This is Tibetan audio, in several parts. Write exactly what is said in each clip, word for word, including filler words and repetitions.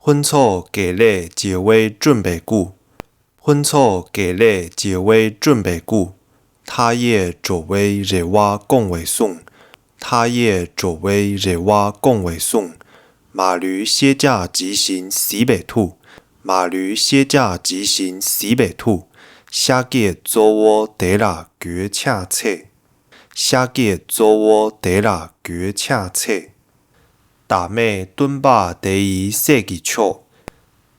ཕུན་ཚོགས་དགེ་ལེགས་བྱེ་བས་བསྐྲུན་པའི་སྐུ། ཕུན་ཚོགས་དགེ་ལེགས་བྱེ་བས་བསྐྲུན་པའི་སྐུ། མཐའ་ཡས་འགྲོ་བའི་རེ་བ་སྐོང་བའི་གསུང་། མཐའ་ཡས་འགྲོ་བའི་རེ་བ་སྐོང་བའི་གསུང་། མ་ལུས་ཤེས་བྱ་ཇི་བཞིན་གཟིགས་པའི་ཐུགས། མ་ལུས་ཤེས་བྱ་ཇི་བཞིན་གཟིགས་པའི་ཐུགས། ཤཱཀྱའི་གཙོ་བོ་དེ་ལ་གུས་ཕྱག་འཚལ། ཤཱཀྱའི་གཙོ་བོ་དེ་ལ་གུས་ཕྱག་འཚལ། བདག་མེད་སྟོང་པ་དེ་ཡི་སྲས་ཀྱི་མཆོག།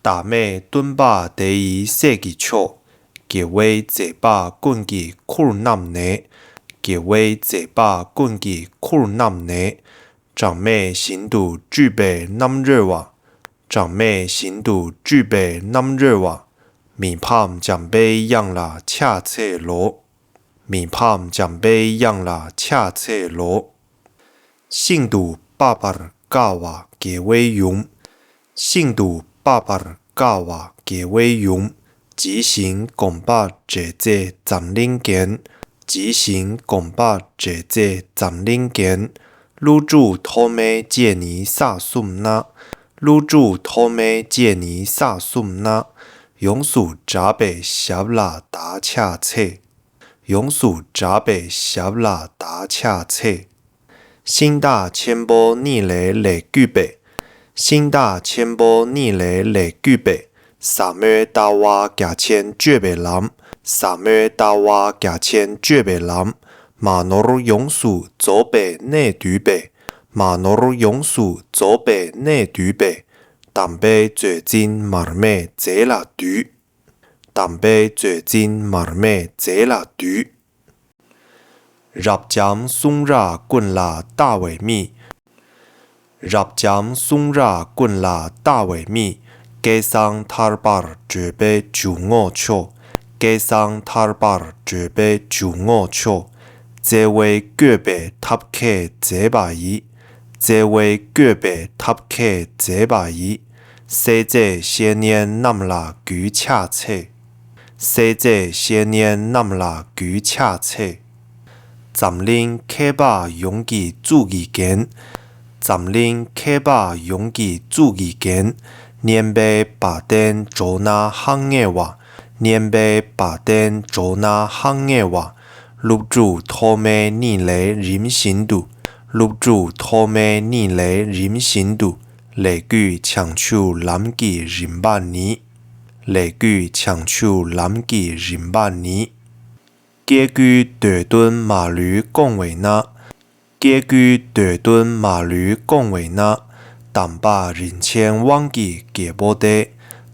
བདག་མེད་སྟོང་པ་དེ་ཡི་སྲས་ཀྱི་མཆོག། དགེ་བའི་མཛད་པ་ཀུན་གྱི་ཁུར་བསྣམས་ནས། དགེ་བའི་མཛད་པ་ཀུན་གྱི་ཁུར་བསྣམས་ནས། གྲངས་མེད་ཞིང་དུ་སྤྲུལ་པའི་རྣམ་རོལ་བ། གྲངས་མེད་ཞིང་དུ་སྤྲུལ་པའི་རྣམ་རོལ་བ། མི་ཕམ་འཇམ་པའི་དབྱངས་ལ་ཕྱག་འཚལ་ལོ། མི་ཕམ་འཇམ་པའི་དབྱངས་ལ་ཕྱག་འཚལ་ལོ། ཤིན་ཏུ་དཔག་པར་དཀའ་བ་རྒྱལ་བའི་ཡུམ། ཤིན་ཏུ་དཔག་པར་དཀའ་བ་རྒྱལ་བའི་ཡུམ། ཇི་བཞིན་དགོངས་པ་འགྲེལ་མཛད་འཛམ་གླིང་རྒྱན། ཇི་བཞིན་དགོངས་པ་འགྲེལ་མཛད་འཛམ་གླིང་རྒྱན། ཀླུ་སྒྲུབ་ཐོགས་མེད་ཅན་ནི་ས་གསུམ་ན། ཀླུ་སྒྲུབ་ཐོགས་མེད་ཅན་ནི་ས་གསུམ་ན། ཡོངས་སུ་གྲགས་པའི་ཞབས་ལ་བདག་ཕྱག་འཚལ། ཡོངས་སུ་གྲགས་པའི་ཞབས་ལ་བདག་ཕྱག་འཚལ། ཤིང་རྟ་ཆེན་པོ་གཉིས་ལས་ལས་བརྒྱུད་པའི། ཤིང་རྟ་ཆེན་པོ་གཉིས་ལས་ལས་བརྒྱུད་པའི། ཟབ་མོའི་ལྟ་བ་རྒྱ་ཆེན་སྤྱོད་པའི་ལམ། ཟབ་མོའི་ལྟ་བ་རྒྱ་ཆེན་སྤྱོད་པའི་ལམ། མ་ནོར་ཡོངས་སུ་རྫོགས་པའི་གནས་བསྡུས་པའི། མ་ནོར་ཡོངས་སུ་རྫོགས་པའི་གནས་བསྡུས་པའི། དམ་པའི་མཛོད་འཛིན་མར་མེ་མཛད་ལ་འདུད། དམ་པའི་མཛོད་འཛིན་མར་མེ་མཛད་ལ་འདུད། རབ་འབྱམས་གསུང་རབ་ཀུན་ལ་ལྟ་བའི་མིག། རབ་འབྱམས་གསུང་རབ་ཀུན་ལ་ལྟ་བའི་མིག། སྐལ་བཟང་ཐར་པར་བགྲོད་པའི་འཇུག་ངོགས་མཆོག། སྐལ་བཟང་ཐར་པར་བགྲོད་པའི་འཇུག་ངོགས་མཆོག། བརྩེ་བས་བཀོད་པའི་ཐབས་མཁས་མཛད་པ་ཡི། བརྩེ་བས་བཀོད་པའི་ཐབས་མཁས་མཛད་པ་ཡི། སྲས་མཛད་བཤེས་གཉེན་རྣམས་ལ་གུས་ཕྱག་འཚལ། སྲས་མཛད་བཤེས་གཉེན་རྣམས་ལ་གུས་ཕྱག་འཚལ། འཛམ་གླིང་མཁས་པ་ཡོངས་ཀྱི་གཙུག་གི་རྒྱན། འཛམ་གླིང་མཁས་པ་ཡོངས་ཀྱི་གཙུག་གི་རྒྱན། སྙན་པའི་བ་དན་སྒྲོགས་ན་ཧང་ངེ་བ། སྙན་པའི་བ་དན་སྒྲོགས་ན་ཧང་ངེ་བ། ཀླུ་སྒྲུབ་ཐོགས་མེད་གཉིས་ལས་རིམ་བཞིན་དུ། ཀླུ་སྒྲུབ་ཐོགས་མེད་གཉིས་ལས་རིམ་བཞིན་དུ། ལས་རྒྱུད་བྱང་ཆུབ་ལམ་གྱི་རིམ་པ་ནི། ལས་རྒྱུད་བྱང་ཆུབ་ལམ་གྱི་རིམ་པ་ནི། སྐྱེ་དགུའི་འདོད་དོན་མ་ལུས་སྐོང་བས་ན། སྐྱེ་དགུའི་འདོད་དོན་མ་ལུས་སྐོང་བས་ན། དམ་པ་རིན་ཆེན་དབང་གི་རྒྱལ་པོ་སྟེ།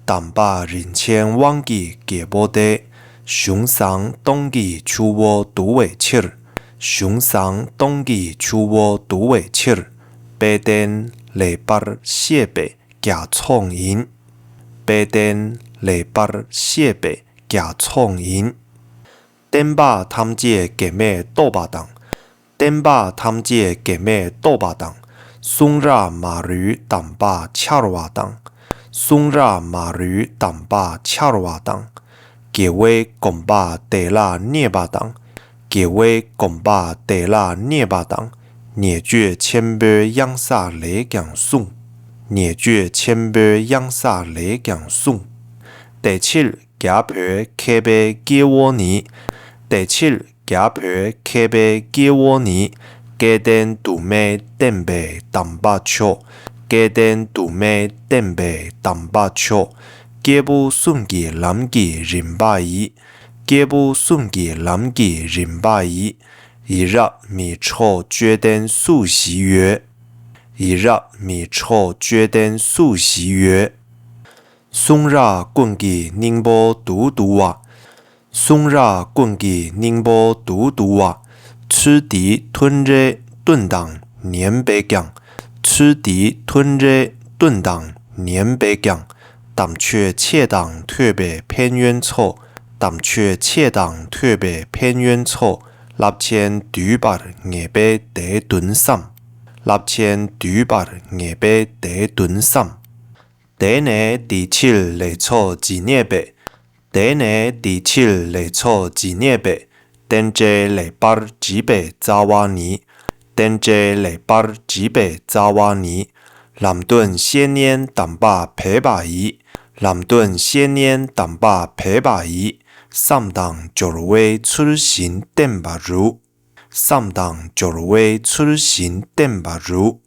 དམ་པ་རིན་ཆེན་དབང་གི་རྒྱལ་པོ་སྟེ། གཞུང་བཟང་སྟོང་གི་ཆུ་བོ་བསྡུ་བའི་ཕྱིར། གཞུང་བཟང་སྟོང་གི་ཆུ་བོ་བསྡུ་བའི་ཕྱིར། དཔལ་ལྡན་ལེགས་པར་བཤད་པའི་རྒྱ་མཚོ་ཡིན། དཔལ་ལྡན་ལེགས་པར་བཤད་པའི་རྒྱ་མཚོ་ཡིན། བསྟན་པ་ཐམས་ཅད་གེགས་མེད་རྟོགས་པ་དང་། བསྟན་པ་ཐམས་ཅད་གེགས་མེད་རྟོགས་པ་དང་། གསུང་རབ་མ་རུལ་དམ་པ་འཆར་བ་དང་། གསུང་རབ་མ་རུལ་དམ་པ་འཆར་བ་དང་། དགེ་བའི་གོམ་པ་དེ་ལ་གནས་པ་དང་། དགེ་བའི་གོམ་པ་དེ་ལ་གནས་པ་དང་། ཉེས་སྤྱོད་ཆེན་པོའི་གཡང་ས་ལས་ཀྱང་བསྲུང་། ཉེས་སྤྱོད་ཆེན་པོའི་གཡང་ས་ལས་ཀྱང་བསྲུང་། དེ་ཕྱིར་རྒྱ་བོད་མཁས་པའི་སྐྱེ་བོ་ནི། དེ་ཕྱིར་རྒྱ་བོད་མཁས་པའི་སྐྱེ་བོ་ནི། སྐལ་ལྡན་དུ་མས་བསྟན་པའི་དམ་པ་མཆོག། སྐལ་ལྡན་དུ་མས་བསྟན་པའི་དམ་པ་མཆོག། སྐྱེས་བུ་གསུམ་གྱི་ལམ་གྱི་རིམ་པ་ཡི། སྐྱེས་བུ་གསུམ་གྱི་ལམ་གྱི་རིམ་པ་ཡི། ཡིད་རབ་མི་འཕྲོག་ཅོད་ལྡན་སུ་ཞིག་ཡོད། ཡིད་རབ་མི་འཕྲོག་ཅོད་ལྡན་སུ་ཞིག་ཡོད། གསུང་རབ་ཀུན་གྱི་སྙིང་པོ་བསྡུ་བསྡུ་བ། གསུང་རབ་ཀུན་གྱི་སྙིང་པོ་བསྡུ་བསྡུ་བ། ཚུལ་འདི་མཐུན་རེ་བསྟུན་དང་ཉན་པས་ཀྱང་། ཚུལ་འདི་མཐུན་རེ་བསྟུན་དང་ཉན་པས་ཀྱང་། དམ་ཆོས་ཆེ་དང་ཐོས་པའི་ཕན་ཡོན་ཚོགས། དམ་ཆོས་ཆེ་དང་ཐོས་པའི་ཕན་ཡོན་ཚོགས། རླབས་ཆེན་བསྡུས་པར་ངེས་པས་དེ་བདུན་བསམ། རླབས་ཆེན་བསྡུས་པར་ངེས་པས་དེ་བདུན་བསམ། དེ་ནས་འདི་ཕྱིར་ལེགས་ཚོགས་ཇི་སྙེད་པའི། དེ་ནས་འདི་ཕྱིར་ལེགས་ཚོགས་ཇི་སྙེད་པའི། རྟེན་འབྲེལ་ལེགས་པར་འགྲིག་པའི་རྩ་བ་ནི། རྟེན་འབྲེལ་ལེགས་པར་འགྲིག་པའི་རྩ་བ་ནི། ལམ་སྟོན་བཤེས་གཉེན་དམ་པ་འབད་པ་ཡིས། ལམ་སྟོན་བཤེས་གཉེན་དམ་པ་འབད་པ་ཡིས། བསམ་དང་སྦྱོར་བས་ཚུལ་བཞིན་བསྟེན་པ་རུ། བསམ་དང་སྦྱོར་བས་ཚུལ་བཞིན་བསྟེན་པ་རུ།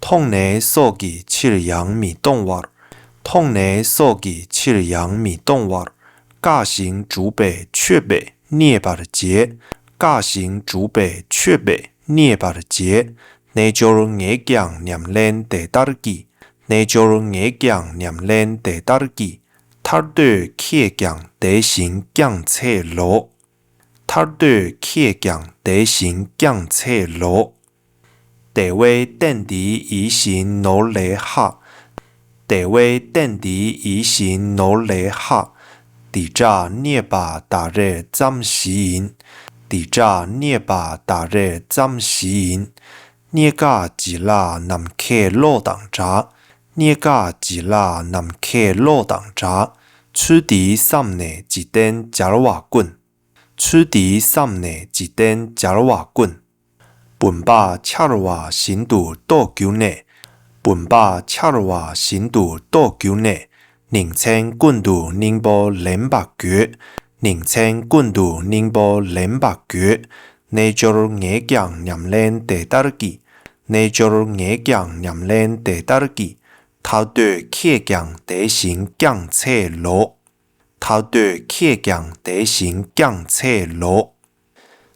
མཐོང་ནས་སྲོག་གི་ཕྱིར་ཡང་མི་གཏོང་བར། མཐོང་ནས་སྲོག་གི་ཕྱིར་ཡང་མི་གཏོང་བར། བཀག་ཅིང་སྒྲུབ་པའི་མཆོད་པས་མཉེས་པར་བྱས། བཀག་ཅིང་སྒྲུབ་པའི་མཆོད་པས་མཉེས་པར་བྱས། རྣལ་འབྱོར་ངས་ཀྱང་ཉམས་ལེན་དེ་ལྟར་བགྱི། རྣལ་འབྱོར་ངས་ཀྱང་ཉམས་ལེན་དེ་ལྟར་བགྱི། ཐར་འདོད་ཁྱེད་ཀྱང་དེ་བཞིན་བསྐྱངས་འཚལ་ལོ། ཐར་འདོད་ཁྱེད་ཀྱང་དེ་བཞིན་བསྐྱངས་འཚལ་ལོ། དེ་བས་བསྟན་འདིའི་ཡིད་བཞིན་ནོར་ལས་ལྷག་དེ་བས་བསྟན་འདིའི་ཡིད་བཞིན་ནོར་ལས་ལྷག་འདི་དག་རྙེད་པ་ད་རེས་ཙམ་ཞིག་ཡིན། འདི་དག་རྙེད་པ་ད་རེས་ཙམ་ཞིག་ཡིན། རྙེད་དཀའ་བྱིན་རླབས་ནམ་མཁའི་གློག་དང་འདྲ། རྙེད་དཀའ་བྱིན་རླབས་ནམ་མཁའི་གློག་དང་འདྲ། ཚུལ་འདིའི་བསམ་ནས་འཇིག་རྟེན་སྦྱར་བ་ཀུན། ཚུལ་འདིའི་བསམ་ནས་འཇིག་རྟེན་སྦྱར་བ་ཀུན། བུམ་པ་འཆར་བ་བཞིན་དུ་རྟོགས་གྱུར་ནས། བུམ་པ་འཆར་བ་བཞིན་དུ་རྟོགས་གྱུར་ནས། ཉིན་མཚན་ཀུན་ཏུ་སྙིང་པོ་ལེན་པ་དགོས། ཉིན་མཚན་ཀུན་ཏུ་སྙིང་པོ་ལེན་པ་དགོས། རྣལ་འབྱོར་ངས་ཀྱང་ཉམས་ལེན་དེ་ལྟར་བགྱི། རྣལ་འབྱོར་ངས་ཀྱང་ཉམས་ལེན་དེ་ལྟར་བགྱི། ཐར་འདོད་ཁྱེད་ཀྱང་དེ་བཞིན་བསྐྱངས་འཚལ་ལོ། ཐར་འདོད་ཁྱེད་ཀྱང་དེ་བཞིན་བསྐྱངས་འཚལ་ལོ།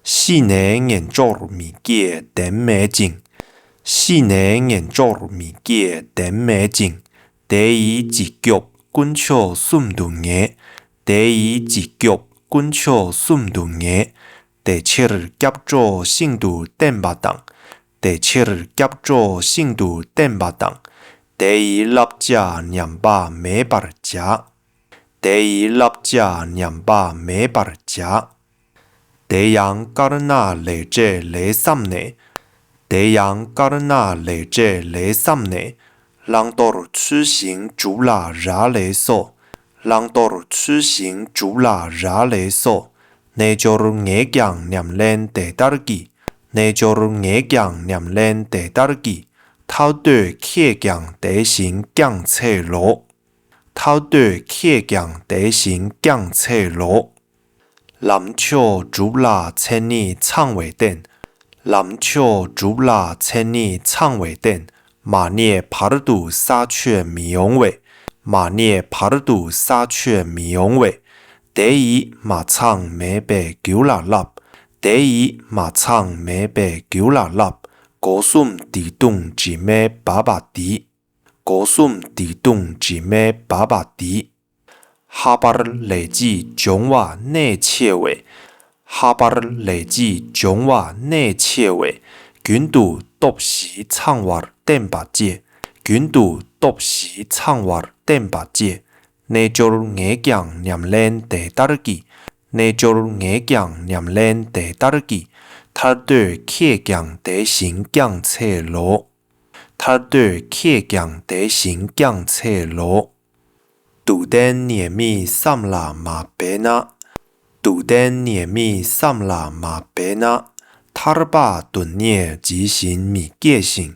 ཤི་ནས་ངན་འགྲོར་མི་སྐྱེ་བདེན་མེད་ཅིང་། ཤི་ནས་ངན་འགྲོར་མི་སྐྱེ་བདེན་མེད་ཅིང་། དེ་ཡི་འཇིགས་སྐྱོབ་དཀོན་མཆོག་གསུམ་དུ་ངེས། དེ་ཡི་འཇིགས་སྐྱོབ་དཀོན་མཆོག་གསུམ་དུ་ངེས། དེ་ཕྱིར་སྐྱབས་འགྲོ་ཤིན་ཏུ་བསྟེན་པ་དང་། དེ་ཕྱིར་སྐྱབས་འགྲོ་ཤིན་ཏུ་བསྟེན་པ་དང་། དེ་ཡི་བསླབ་བྱ་ཉམས་པ་མེད་པར་བྱ། དེ་ཡི་བསླབ་བྱ་ཉམས་པ་མེད་པར་བྱ། དེ་ཡང་དཀར་ནག་ལས་འབྲས་ལས་བསམས་ནས། དེ་ཡང་དཀར་ནག་ལས་འབྲས་ལས་བསམས་ནས། བླང་དོར་ཚུལ་བཞིན་སྒྲུབ་ལ་རག་ལས་སོ། བླང་དོར་ཚུལ་བཞིན་སྒྲུབ་ལ་རག་ལས་སོ། རྣལ་འབྱོར་ངས་ཀྱང་ཉམས་ལེན་དེ་ལྟར་བགྱི། རྣལ་འབྱོར་ངས་ཀྱང་ཉམས་ལེན་དེ་ལྟར་བགྱི། ཐར་འདོད་ཁྱེད་ཀྱང་དེ་བཞིན་བསྐྱངས་འཚལ་ལོ། ཐར་འདོད་ཁྱེད་ཀྱང་དེ་བཞིན་བསྐྱངས་འཚལ་ལོ། ལམ་མཆོག་སྒྲུབ་ལ་མཚན་ཉིད་ཚང་བའི་རྟེན། ལམ་མཆོག་སྒྲུབ་ལ་མཚན་ཉིད་ཚང་བའི་རྟེན། མ་རྙེད་བར་དུ་ས་ཆོད་མི་ཡོང་བས། མ་རྙེད་བར་དུ་ས་ཆོད་མི་ཡོང་བས། དེ་ཡིས་མ་ཚང་མེད་པའི་རྒྱུ་ལ་བསླབ། དེ་ཡིས་མ་ཚང་མེད་པའི་རྒྱུ་ལ་བསླབ། སྒོ་གསུམ་སྡིག་ལྟུང་དྲི་མས་སྦགས་པ་འདིས། སྒོ་གསུམ་སྡིག་ལྟུང་དྲི་མས་སྦགས་པ་འདིས། ལྷག་པར་ལས་ཀྱི་སྦྱོང་བ་གནད་ཆེ་བས། ལྷག་པར་ལས་ཀྱི་སྦྱོང་བ་གནད་ཆེ་བས། རྒྱུན་དུ་སྟོབས་བཞི་ཚང་བར་བསྟེན་པ་བཅས། རྒྱུན་དུ་སྟོབས་བཞི་ཚང་བར་བསྟེན་པ་བཅས། རྣལ་འབྱོར་ངས་ཀྱང་ཉམས་ལེན་དེ་ལྟར་བགྱི། རྣལ་འབྱོར་ངས་ཀྱང་ཉམས་ལེན་དེ་ལྟར་བགྱི། ཐར་འདོད་ཁྱེད་ཀྱང་དེ་བཞིན་བསྐྱངས་འཚལ་ལོ། ཐར་འདོད་ཁྱེད་ཀྱང་དེ་བཞིན་བསྐྱངས་འཚལ་ལོ། སྡུག་བདེན་ཉེས་དམིགས་བསམ་ལ་མ་འབད་ན། སྡུག་བདེན་ཉེས་དམིགས་བསམ་ལ་མ་འབད་ན། ཐར་པ་དོན་གཉེར་ཇི་བཞིན་མི་སྐྱེ་ཞིང་།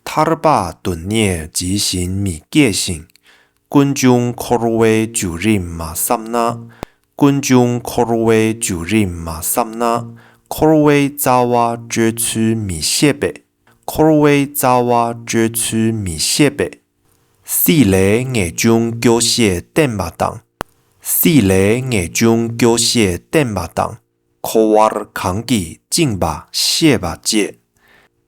ཐར་པ་དོན་གཉེར་ཇི་བཞིན་མི་སྐྱེ་ཞིང་། ཀུན་འབྱུང་འཁོར་བའི་བརྒྱུད་རིམ་མ་བསམ་ན། ཀུན་འབྱུང་འཁོར་བའི་བརྒྱུད་རིམ་མ་བསམ་ན། འཁོར་བའི་རྩ་བ་གཅོད་ཚུལ་མི་ཤེས་པས། འཁོར་བའི་རྩ་བ་གཅོད་ཚུལ་མི་ཤེས་པས། སྲིད་ལས་ངེས་འབྱུང་སྐྱོ་ཤས་བསྟེན་པ་དང་། སྲིད་ལས་ངེས་འབྱུང་སྐྱོ་ཤས་བསྟེན་པ་དང་། འཁོར་བར་གང་གིས་བཅིངས་པ་ཤེས་པ་བཅས།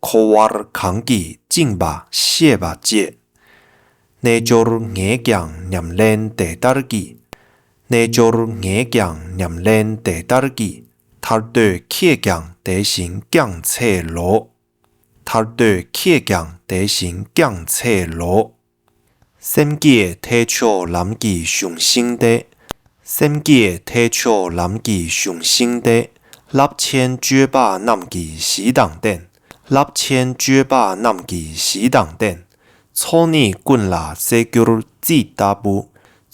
འཁོར་བར་གང་གིས་བཅིངས་པ་ཤེས་པ་བཅས། རྣལ་འབྱོར་ངས་ཀྱང་ཉམས་ལེན་དེ་ལྟར་བགྱི། རྣལ་འབྱོར་ངས་ཀྱང་ཉམས་ལེན་དེ་ལྟར་བགྱི། ཐར་འདོད་ཁྱེད་ཀྱང་དེ་བཞིན་བསྐྱངས་འཚལ་ལོ། ཐར་འདོད་ཁྱེད་ཀྱང་དེ་བཞིན་བསྐྱངས་འཚལ་ལོ། སེམས་བསྐྱེད་ཐེག་མཆོག་ལམ་གྱི་གཞུང་ཤིང་སྟེ། སེམས་བསྐྱེད་ཐེག་མཆོག་ལམ་གྱི་གཞུང་ཤིང་སྟེ། རླབས་ཆེན་སྤྱོད་པ་རྣམས་ཀྱི་གཞི་དང་རྟེན། རླབས་ཆེན་སྤྱོད་པ་རྣམས་ཀྱི་གཞི་དང་རྟེན། ཚོགས་གཉིས་ཀུན་ལ་གསལ་གྱུར་རྩི་ལྟ་བུ།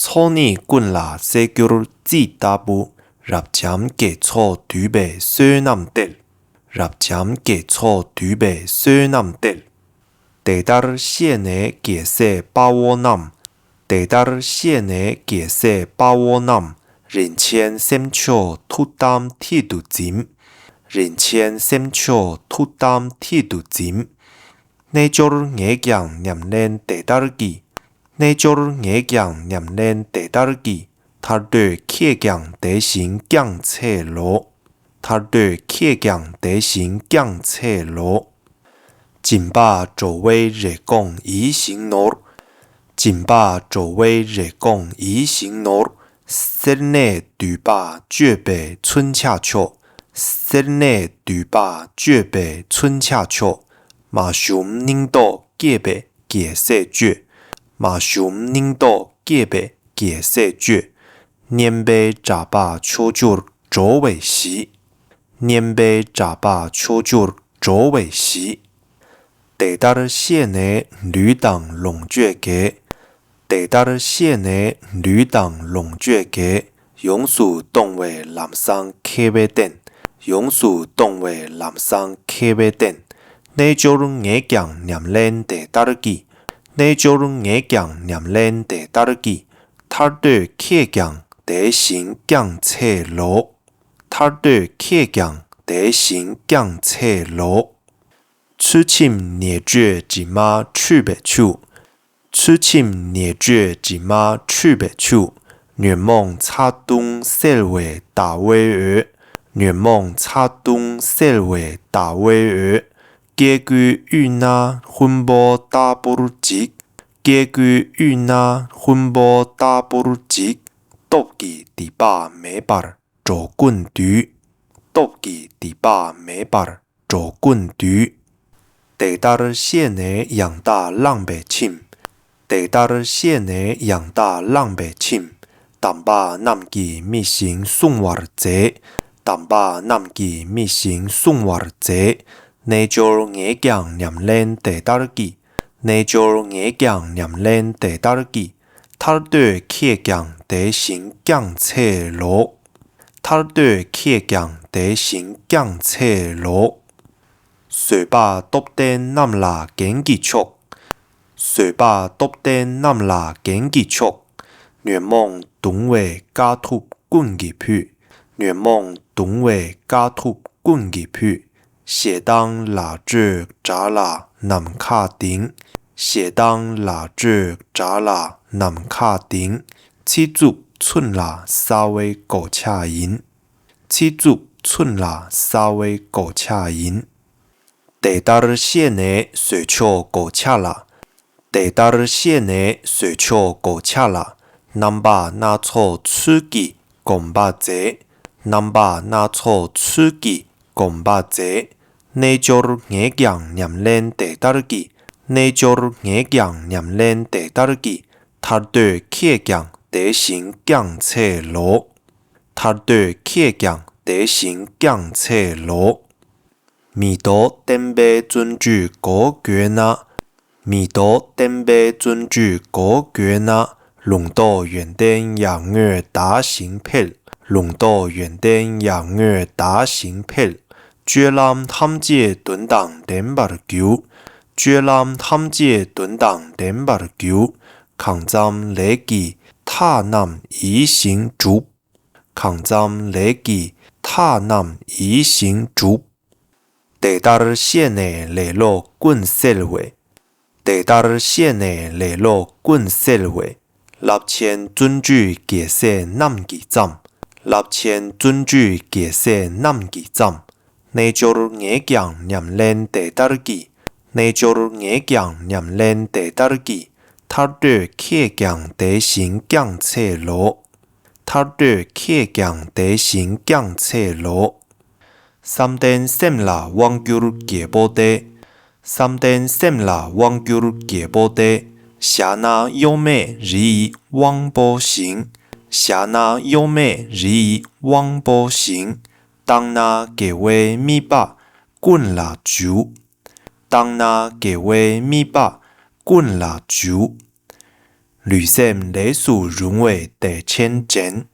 ཚོགས་གཉིས་ཀུན་ལ་གསལ་གྱུར་རྩི་ལྟ་བུ། རབ་འབྱམས་དགེ་ཚོགས་འདུས་པའི་བསོད་ནམས་སྟེར། རབ་འབྱམས་དགེ་ཚོགས་འདུས་པའི་བསོད་ནམས་སྟེར། དེ་ལྟར་བཤད་ནས་རྒྱལ་སྲས་དཔའ་བོ་རྣམས། དེ་ལྟར་བཤད་ནས་རྒྱལ་སྲས་དཔའ་བོ་རྣམས། རིན་ཆེན་སེམས་མཆོག་ཐུགས་དམ་མཐིལ་དུ་འཛིན། རིན་ཆེན་སེམས་མཆོག་ཐུགས་དམ་མཐིལ་དུ་འཛིན། རྣལ་འབྱོར་ངས་ཀྱང་ཉམས་ལེན་དེ་ལྟར་བགྱི། རྣལ་འབྱོར་ངས་ཀྱང་ཉམས་ལེན་དེ་ལྟར་བགྱི། ཐར་འདོད་ཁྱེད་ཀྱང་དེ་བཞིན་བསྐྱངས་འཚལ་ལོ། ཐར་འདོད་ཁྱེད་ཀྱང་དེ་བཞིན་བསྐྱངས་འཚལ་ལོ། སྦྱིན་པ་འགྲོ་བའི་རེ་སྐོང་ཡིད་བཞིན་ནོར། སྦྱིན་པ་འགྲོ་བའི་རེ་སྐོང་ཡིད་བཞིན་ནོར། སེར་སྣས་འདུས་པ་སྤྱོད་པའི་མཚོན་ཆ་མཆོག། སེར་སྣས་འདུས་པ་སྤྱོད་པའི་མཚོན་ཆ་མཆོག། མ་ཞུམ་སྙིང་སྟོབས་བསྐྱེད་པའི་རྒྱལ་སྲས་སྤྱོད། མ་ཞུམ་སྙིང་སྟོབས་བསྐྱེད་པའི་རྒྱལ་སྲས་སྤྱོད། སྙན་པའི་སྒྲ་བག་ཕྱོགས་བཅུར་སྒྲོག་པའི་གཞི། སྙན་པའི་སྒྲ་བག་ཕྱོགས་བཅུར་སྒྲོག་པའི་གཞི། དེ་ལྟར་བཤད་ནས་ལུས་དང་ལོངས་སྤྱོད་རྒྱས། དེ་ལྟར་བཤད་ནས་ལུས་དང་ལོངས་སྤྱོད་རྒྱས། ཡོངས་སུ་གཏོང་བའི་ལམ་བཟང་མཁས་པའི་བསྟན། ཡོངས་སུ་གཏོང་བའི་ལམ་བཟང་མཁས་པའི་བསྟན། རྣལ་འབྱོར་ངས་ཀྱང་ཉམས་ལེན་དེ་ལྟར་བགྱི། རྣལ་འབྱོར་ངས་ཀྱང་ཉམས་ལེན་དེ་ལྟར་བགྱི། ཐར་འདོད་ཁྱེད་ཀྱང་དེ་བཞིན་བསྐྱངས་འཚལ་ལོ། ཐར་འདོད་ཁྱེད་ཀྱང་དེ་བཞིན་བསྐྱངས་འཚལ་ལོ། ཚུལ་ཁྲིམས་ཉེར་སྤྱོད་དྲི་མ་འཁྲུད་པའི་ཆུ། ཚུལ་ཁྲིམས་ཉེར་སྤྱོད་དྲི་མ་འཁྲུད་པའི་ཆུ། ཉོན་མོངས་ཚ་གདུང་སེལ་བའི་ཟླ་བའི་འོད། ཉོན་མོངས་ཚ་གདུང་སེལ་བའི་ཟླ་བའི་འོད། སྐྱེ་དགུའི་དབུས་ན་ཧུན་པོ་ལྟ་བུར་འཇིག། སྐྱེ་དགུའི་དབུས་ན་ཧུན་པོ་ལྟ་བུར་འཇིག། སྟོབས་ཀྱིས་སྡིག་པ་མེད་པར་འགྲོ་ཀུན་འདུལ། སྟོབས་ཀྱིས་སྡིག་པ་མེད་པར་འགྲོ་ཀུན་འདུལ། དེ་ལྟར་བཤད་ནས་ཡང་དག་བླངས་པའི་ཁྱིམ། དེ་ལྟར་བཤད་ནས་ཡང་དག་བླངས་པའི་ཁྱིམ། དམ་པ་རྣམས་ཀྱིས་མི་ཞིག་བསྲུང་བར་མཛད། དམ་པ་རྣམས་ཀྱིས་མི་ཞིག་བསྲུང་བར་མཛད། རྣལ་འབྱོར་ངས་ཀྱང་ཉམས་ལེན་དེ་ལྟར་བགྱི། རྣལ་འབྱོར་ངས་ཀྱང་ཉམས་ལེན་དེ་ལྟར་བགྱི། ཐར་འདོད་ཁྱེད་ཀྱང་དེ་བཞིན་བསྐྱངས་འཚལ་ལོ། ཐར་འདོད་ཁྱེད་ཀྱང་དེ་བཞིན་བསྐྱངས་འཚལ་ལོ། བཟོད་པ་སྟོབས་ལྡན་རྣམས་ལ་རྒྱན་གྱི་མཆོག། བཟོད་པ་སྟོབས་ལྡན་རྣམས་ལ་རྒྱན་གྱི་མཆོག། ཉོན་མོངས་གདུང་བའི་དཀའ་ཐུབ་ཀུན་གྱིས་ཕུད། ཉོན་མོངས་གདུང་བའི་དཀའ་ཐུབ་ཀུན་གྱིས་ཕུད། ཞེ་སྡང་ལ་སྤྲོད་དགྲ་ལ་ནམ་མཁའ་ལྡིང་། ཞེ་སྡང་ལ་སྤྲོད་དགྲ་ལ་ནམ་མཁའ་ལྡིང་། ཚིག་རྩུབ་ཚུན་ལ་གསང་བའི་གོ་ཆ་ཡིན། ཚིག་རྩུབ་ཚུན་ལ་གསང་བའི་གོ་ཆ་ཡིན། དེ་ལྟར་བཤད་ནས་བཟོད་མཆོག་གོ་ཆ་ལ། དེ་ལྟར་བཤད་ནས་བཟོད་མཆོག་གོ་ཆ་ལ། རྣམ་པ་སྣ་ཚོགས་ཚུལ་གྱིས་སྒོམ་པ་མཛད། རྣམ་པ་སྣ་ཚོགས་ཚུལ་གྱིས་སྒོམ་པ་མཛད། རྣལ་འབྱོར་ངས་ཀྱང་ཉམས་ལེན་དེ་ལྟར་བགྱི། རྣལ་འབྱོར་ངས་ཀྱང་ཉམས་ལེན་དེ་ལྟར་བགྱི། ཐར་འདོད་ཁྱེད་ཀྱང་དེ་བཞིན་བསྐྱངས་འཚལ་ལོ། ཐར་འདོད་ཁྱེད་ཀྱང་དེ་བཞིན་བསྐྱངས་འཚལ་ལོ། མི་ལྡོག་བརྟན་པའི་བརྩོན་འགྲུས་གོ་དགོས་ན། མི་ལྡོག་བརྟན་པའི་བརྩོན་འགྲུས་གོ་དགོས་ན། ལུང་རྟོགས་ཡོན་ཏན་ཡར་ངོའི་ཟླ་བཞིན་འཕེལ། ལུང་རྟོགས་ཡོན་ཏན་ཡར་ངོའི་ཟླ་བཞིན་འཕེལ། སྤྱོད་ལམ་ཐམས་ཅད་དོན་དང་ལྡན་པར་འགྱུར། སྤྱོད་ལམ་ཐམས་ཅད་དོན་དང་ལྡན་པར་འགྱུར། གང་འཚམ་ལས་ཀྱི་མཐའ་རྣམས་ཡིད་བཞིན་འགྲུབ། གང་འཚམ་ལས་ཀྱི་མཐའ་རྣམས་ཡིད་བཞིན་འགྲུབ། དེ་ལྟར་བཤད་ནས་ལེ་ལོ་ཀུན་སེལ་བའི། དེ་ལྟར་བཤད་ནས་ལེ་ལོ་ཀུན་སེལ་བའི། རླབས་ཆེན་བརྩོན་འགྲུས་རྒྱལ་སྲས་རྣམས་ཀྱིས་བརྩམས། རླབས་ཆེན་བརྩོན་འགྲུས་རྒྱལ་སྲས་རྣམས་ཀྱིས་བརྩམས། རྣལ་འབྱོར་ངས་ཀྱང་ཉམས་ལེན་དེ་ལྟར་བགྱི། རྣལ་འབྱོར་ངས་ཀྱང་ཉམས་ལེན་དེ་ལྟར་བགྱི། ཐར་འདོད་ཁྱེད་ཀྱང་དེ་བཞིན་བསྐྱངས་འཚལ་ལོ། ཐར་འདོད་ཁྱེད་ཀྱང་དེ་བཞིན་བསྐྱངས་འཚལ་ལོ། བསམ་གཏན་སེམས་ལ་དབང་བསྒྱུར་རྒྱལ་པོ་སྟེ། བསམ་གཏན་སེམས་ལ་དབང་བསྒྱུར་རྒྱལ་པོ་སྟེ། བཞག་ན་གཡོ་མེད་རི་ཡི་དབང་པོ་བཞིན། བཞག་ན་གཡོ་མེད་རི་ཡི་དབང་པོ་བཞིན། བཏང་ན་དགེ་བའི་མི་འབའ་ཀུན་ལ་འཇུག། བཏང་ན་དགེ་བའི་མི་འབའ་ཀུན་ལ་འཇུག། ལུས་སེམས་ལས་སུ་རུང་བའི་བདེ་ཆེན་ཅན།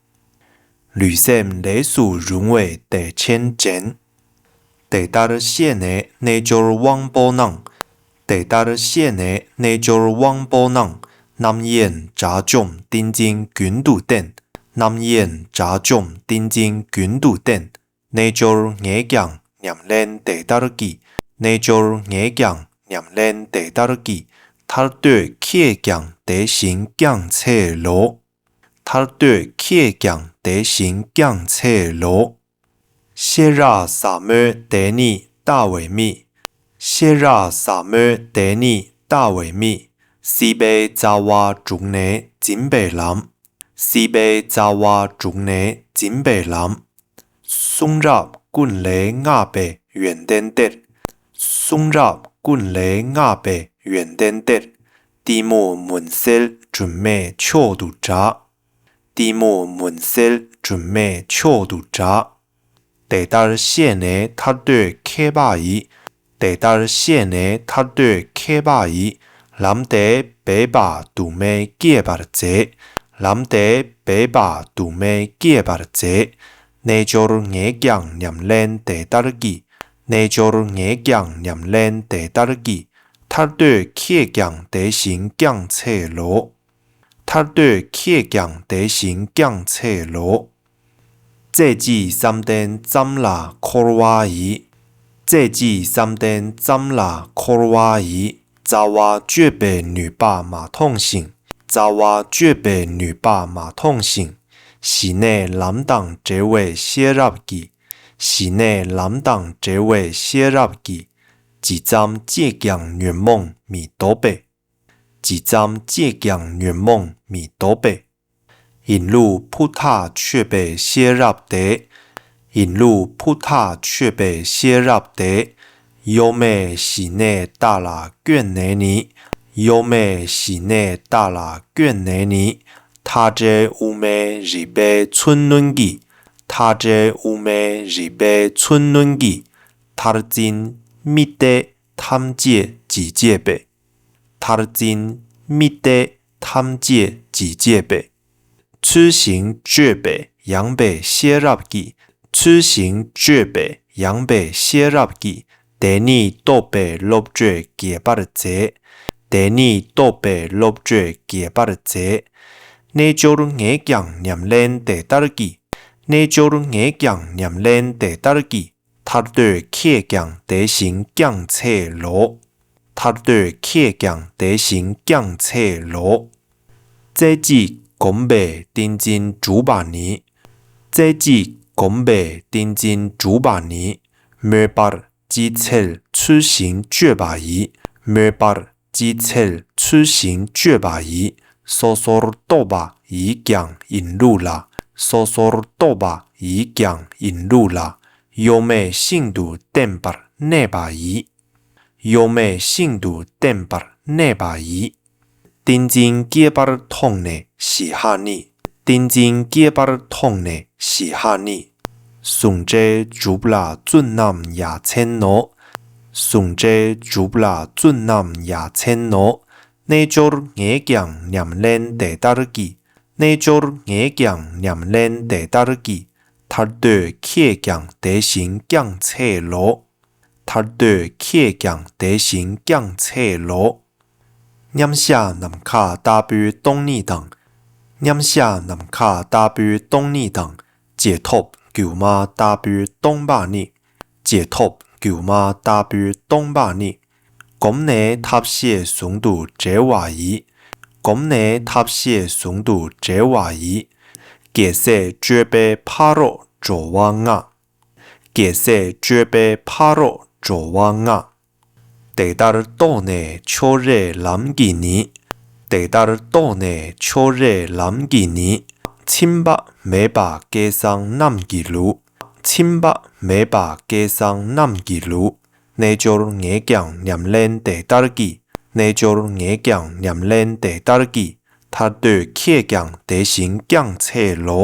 ལུས་སེམས་ལས་སུ་རུང་བའི་བདེ་ཆེན་ཅན། དེ་ལྟར་བཤད་ནས་རྣལ་འབྱོར་དབང་པོ་རྣམས། དེ་ལྟར་ཤེས་ནས་རྣལ་འབྱོར་དབང་པོ་རྣམས། རྣམ་གཡེང་དགྲ་བཅོམ་ཏིང་འཛིན་རྒྱུན་དུ་བསྟེན། རྣམ་གཡེང་དགྲ་བཅོམ་ཏིང་འཛིན་རྒྱུན་དུ་བསྟེན། རྣལ་འབྱོར་ངས་ཀྱང་ཉམས་ལེན་དེ་ལྟར་གྱིས། རྣལ་འབྱོར་ངས་ཀྱང་ཉམས་ལེན་དེ་ལྟར་གྱིས། ཐར་འདོད་ཁྱེད་ཀྱང་དེ་བཞིན་བསྐྱངས་འཚལ་ལོ། ཐར་འདོད་ཁྱེད་ཀྱང་དེ་བཞིན་བསྐྱངས་འཚལ་ལོ། ཤེས་རབ་ཟབ་མོའི་བདེན་གཉིས་ལྟ་བའི་མིག། ཤེས་རབ་ཟབ་མོའི་བདེན་གཉིས་ལྟ་བའི་མིག། སྲིད་པའི་རྩ་བ་དྲུངས་ནས་འཛིན་པའི་ལམ། སྲིད་པའི་རྩ་བ་དྲུངས་ནས་འཛིན་པའི་ལམ། གསུང་རབ་ཀུན་ལས་བསྔགས་པའི་ཡོན་ཏན་གཏེར། གསུང་རབ་ཀུན་ལས་བསྔགས་པའི་ཡོན་ཏན་གཏེར། གཏི་མུག་མུན་སེལ་སྒྲོན་མེའི་མཆོག་ཏུ་གྲགས། གཏི་མུག་མུན་སེལ་སྒྲོན་མེའི་མཆོག་ཏུ་གྲགས། དེ་ལྟར་ཤེས་ནས་ཐར་འདོད་མཁས་པ་ཡིས། དེ་ལྟར་ཤེས་ནས་ཐར་འདོད་མཁས་པ་ཡིས། ལམ་དེ་སྦས་པ་དུ་མས་བསྐྱེད་པར་མཛད། ལམ་དེ་སྦས་པ་དུ་མས་བསྐྱེད་པར་མཛད། རྣལ་འབྱོར་ངས་ཀྱང་ཉམས་ལེན་དེ་ལྟར་གྱིས། རྣལ་འབྱོར་ངས་ཀྱང་ཉམས་ལེན་དེ་ལྟར་གྱིས། ཐར་འདོད་ཁྱེད་ཀྱང་དེ་བཞིན་བསྐྱངས་འཚལ་ལོ། ཐར་འདོད་ཁྱེད་ཀྱང་དེ་བཞིན་བསྐྱངས་འཚལ་ལོ། རྩེ་གཅིག་བསམ་གཏན་ཙམ་ལ་འཁོར་བ་ཡི། རྩེ་གཅིག་བསམ་གཏན་ཙམ་ལ་འཁོར་བ་ཡི། རྩ་བ་གཅོད་པའི་ནུས་པ་མ་མཐོང་ཞིང་། རྩ་བ་གཅོད་པའི་ནུས་པ་མ་མཐོང་ཞིང་། ཞི་གནས་ལམ་དང་བྲལ་བའི་ཤེས་རབ་ཀྱིས། ཞི་གནས་ལམ་དང་བྲལ་བའི་ཤེས་རབ་ཀྱིས། ཇི་ཙམ་སྤྱད་ཀྱང་ཉོན་མོངས་མི་ལྡོག་པས། ཇི་ཙམ་སྤྱད་ཀྱང་ཉོན་མོངས་མི་ལྡོག་པས། ཡིན་ལུགས་ཕུ་ཐག་ཆོད་པའི་ཤེས་རབ་དེ། ཡིན་ལུགས་ཕུ་ཐག་ཆོད་པའི་ཤེས་རབ་དེ། གཡོ་མེད་ཞི་གནས་རྟ་ལ་བསྐྱོན་ནས་ནི། གཡོ་མེད་ཞི་གནས་རྟ་ལ་བསྐྱོན་ནས་ནི། མཐའ་བྲལ་དབུ་མའི་རིག་པའི་མཚོན་རྣོན་གྱིས། མཐའ་བྲལ་དབུ་མའི་རིག་པའི་མཚོན་རྣོན་གྱིས། མཐར་འཛིན་དམིགས་གཏད་ཐམས་ཅད་ཇི་སྐད་པས། མཐར་འཛིན་དམིགས་གཏད་ཐམས་ཅད་ཇི་སྐད་པས། ཚུལ་བཞིན་དཔྱོད་པའི་ཡངས་པའི་ཤེས་རབ་ཀྱིས། ཚུལ་བཞིན་དཔྱོད་པའི་ཡངས་པའི་ཤེས་རབ་ཀྱིས། བདེན་གཉིས་རྟོགས་པའི་བློ་གྲོས་རྒྱས་པར་མཛད། བདེན་གཉིས་རྟོགས་པའི་བློ་གྲོས་རྒྱས་པར་མཛད། རྣལ་འབྱོར་ངས་ཀྱང་ཉམས་ལེན་དེ་ལྟར་གྱིས། རྣལ་འབྱོར་ངས་ཀྱང་ཉམས་ལེན་དེ་ལྟར་གྱིས། ཐར་འདོད་ཁྱེད་ཀྱང་དེ་བཞིན་བསྐྱངས་འཚལ་ལོ། ཐར་འདོད་ཁྱེད་ཀྱང་དེ་བཞིན་བསྐྱངས་འཚལ་ལོ། རྩེ་གཅིག་བསྒོམས་པས་ཏིང་འཛིན་གྲུབ་པ་ནི། རྩེ་གཅིག་བསྒོམས་པས་ཏིང་འཛིན་གྲུབ་པ་ནི། མོས་པར་ཅི་འཚལ་ཚུལ་བཞིན་དཔྱོད་པ་ཡིས། མོས་པར་ཅི་འཚལ་ཚུལ་བཞིན་དཔྱོད་པ་ཡིས། སོ་སོར་རྟོག་པ་ཡིས་ཀྱང་ཡིན་ལུགས་ལ། སོ་སོར་རྟོག་པ་ཡིས་ཀྱང་ཡིན་ལུགས་ལ། གཡོ་མེད་ཤིན་ཏུ་བརྟན་པར་གནས་པ་ཡིས། གཡོ་མེད་ཤིན་ཏུ་བརྟན་པར་གནས་པ་ཡིས། ཏིང་འཛིན་སྐྱེས་པར་མཐོང་ནས་ཞི་ཧ་ནི། ཏིང་འཛིན་སྐྱེས་པར་མཐོང་ནས་ཞི་ཧ་ནི། ཟུང་འབྲེལ་འཇུག་ལ་བཙུན་རྣམས་ཡ་མཚན་ནོ། ཟུང་འབྲེལ་འཇུག་ལ་བཙུན་རྣམས་ཡ་མཚན་ནོ། རྣལ་འབྱོར་ངས་ཀྱང་ཉམས་ལེན་དེ་ལྟར་གྱིས། རྣལ་འབྱོར་ངས་ཀྱང་ཉམས་ལེན་དེ་ལྟར་གྱིས། ཐར་འདོད་ཁྱེད་ཀྱང་དེ་བཞིན་བསྐྱངས་འཚལ་ལོ། ཐར་འདོད་ཁྱེད་ཀྱང་དེ་བཞིན་བསྐྱངས་འཚལ་ལོ། མཉམ་གཞག་ནམ་མཁའ་ལྟ་བུའི་སྟོང་ཉིད་དང་། མཉམ་གཞག་ནམ་མཁའ་ལྟ་བུའི་སྟོང་ཉིད་དང་། རྗེས་ཐོབ་སྒྱུ་མ་ལྟ་བུའི་སྟོང་པ་ཉིད། རྗེས་ཐོབ་སྒྱུ་མ་ལྟ་བུའི་སྟོང་པ་ཉིད། བསྒོམས་ནས་ཐབས་ཤེས་ཟུང་དུ་འབྲེལ་བ་ཡིས། བསྒོམས་ནས་ཐབས་ཤེས་ཟུང་དུ་འབྲེལ་བ་ཡིས། རྒྱལ་སྲས་སྤྱོད་པའི་ཕ་རོལ་འགྲོ་བ་ལྔ། རྒྱལ་སྲས་སྤྱོད་པའི་ཕ་རོལ་འགྲོ་བ་ལྔ། དེ་ལྟར་རྟོགས་ནས་ཕྱོགས་རིས་ལམ་གྱིས་ནི། དེ་ལྟར་རྟོགས་ནས་ཕྱོགས་རིས་ལམ་གྱིས་ནི། ཚིམ་པ་མེད་པ་སྐལ་བཟང་རྣམས་ཀྱི་ལུགས། ཚིམ་པ་མེད་པ་སྐལ་བཟང་རྣམས་ཀྱི་ལུགས། རྣལ་འབྱོར་ངས་ཀྱང་ཉམས་ལེན་དེ་ལྟར་གྱིས། རྣལ་འབྱོར་ངས་ཀྱང་ཉམས་ལེན་དེ་ལྟར་གྱིས། ཐར་འདོད་ཁྱེད་ཀྱང་དེ་བཞིན་བསྐྱངས་འཚལ་ལོ།